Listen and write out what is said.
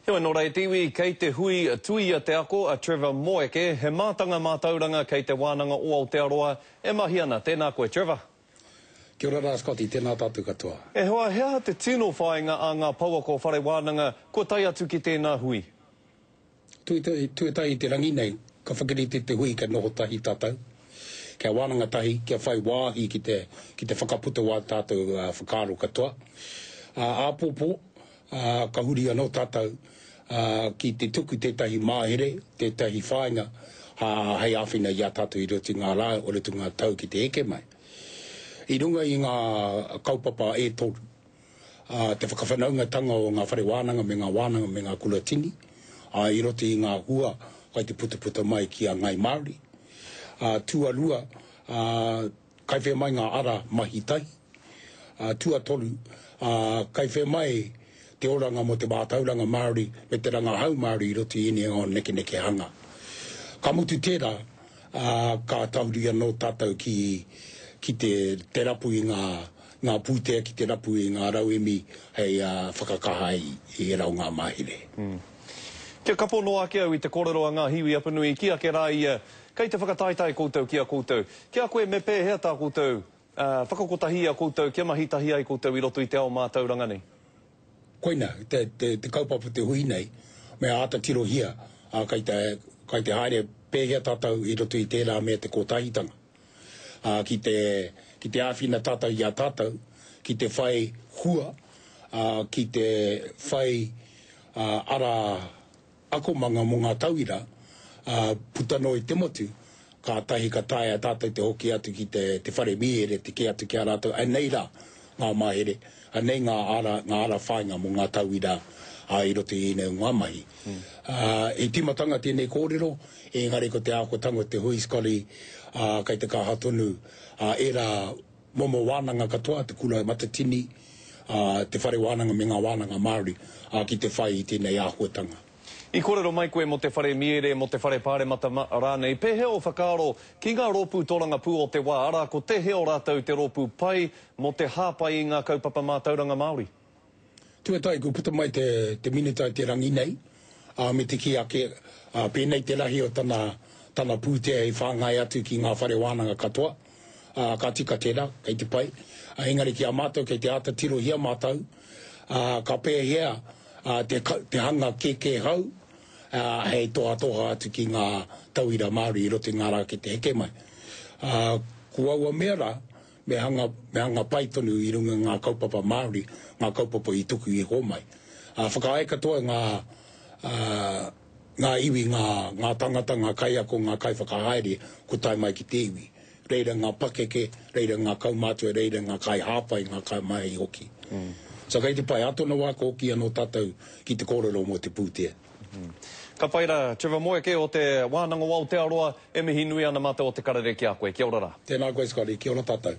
Heoi nō rā e te iwi, kei te hui Tuia te Ako a Trevor Moeke, he mātanga mātauranga kei Te Wānanga o Aotearoa e mahi ana. Tēnā koe, Trevor. Kia ora rā Scotty, tēnā tātou katoa. E hoa, he aha te tino whāinga a ngā pouako whare wānanga kua tae atu ki tēnā hui? Tuatahi i te rangi nei, ka whakarite te hui kia noho tahi tātou, kia wānanga tahi, kia whai wāhi ki te, ki te whakaputa wā tātou whakaaro katoa. Āpōpō, ā, ka huri anō tātou, ā, ki te tuku tētahi mahere, tētahi whāinga, ā, hei āwhina i a tātou i roto i ngā rā, o roto i ngā tau ki te eke mai. I runga i ngā kaupapa e toru, ā, te whakawhanaungatanga o ngā whare wānanga me ngā wānanga me ngā kura tini, ā, i roto i ngā hua kai te putaputa mai ki a Ngāi Māori. Ā, tuarua, ā, Kai whea mai ngā ara mahi tahi? Tuatoru, kai whea mai te oranga mō te mātauranga Māori me te rangahau Māori i roto i ēnei ao nekenekehanga? Ka mutu tērā, ka tahuri anō tātou ki, ki te, te rapu i ngā, ngā pūtea, ki te rapu i ngā rauemi hei whakakaha i, i ērā o ngā mahere. Kia kapo noa ake au i te kōrero a Ngāhiwi Apanui i kī ake rā ia, Kei te whakataetae koutou ki a koutou. Ki a koe me pēhea tā koutou whakakotahi i a koutou kia mahi tahi ai koutou i roto i te ao mātauranga nei? Koina te, te, te kaupapa te hui nei, me āta tirohia, ā, kei te, kei te haere pēhea tātou i roto i tērā mea te kotahitanga. Ā, ki te, ki te āwhina tātou i a tātou, ki te whai hua, ā, ki te whai, ā, ara akomanga mō ngā tauira, ā, puta noa i te motu, kātahi ka taea tātou te hoki atu ki te, te whare mīere, te kī atu ki a rātou, anei rā ngā mahere, anei ngā ara, ngā ara whāinga mō ngā tauira, ā, i roto i ēnei o ngā mahi. Ā, he tīmatanga tēnei kōrero, engari ko te āhuatanga o te hui Scotty, ā, kei te kaha tonu, ā, ērā momo wānanga katoa, te kura matatini, ā, te whare wānanga me ngā wānanga Māori, ā, ki te whai i tēnei āhuatanga. I kōrero mai koe mō te whare miere, mō te whare pāremata rānei. Pēhea ō whakaaro ki ngā rōpū tōrangapū o te wā, arā, ko tēhea o rātou te rōpū pai mō te hāpai i ngā kaupapa mātauranga Māori? Tuatahi, kua puta mai te, te minita i te rangi nei, ā, me te kī ake, ā, pēnei te rahi o tana, tana pūtea i whāngai atu ki ngā whare wānanga katoa, ā, ka tika tērā, kei te pai. Ā, engari ki a mātou, kei te āta tirohia mātou, ā, ka pēhea, ā, te, te hanga kēkē hou, ā, hei tohatoha atu ki ngā tauira Māori i roto i ngā rā kei te heke mai. Ā, ko aua mea rā, Me hanga, me hanga pai tonu i runga i ngā kaupapa Māori, ngā kaupapa i tuku iho mai. Ā, whakaae katoa ngā, ā, ngā iwi, ngā, ngā tangata, ngā kaiako, ngā kaiwhakahaere kua tae mai ki te iwi. Reira ngā pakeke, reira ngā kaumātua, reira ngā kaihāpai, ngā kaimahi hoki. So kei te pai, ā tōna wā ka hoki anō tātou ki te kōrero mō te pūtea. Ka pai rā, Trevor Moeke o Te Wānanga o Aotearoa, e mihi nui ana mātou o Te Karere ki a koe. Kia ora rā. Tēnā koe Scotty, kia ora tātou.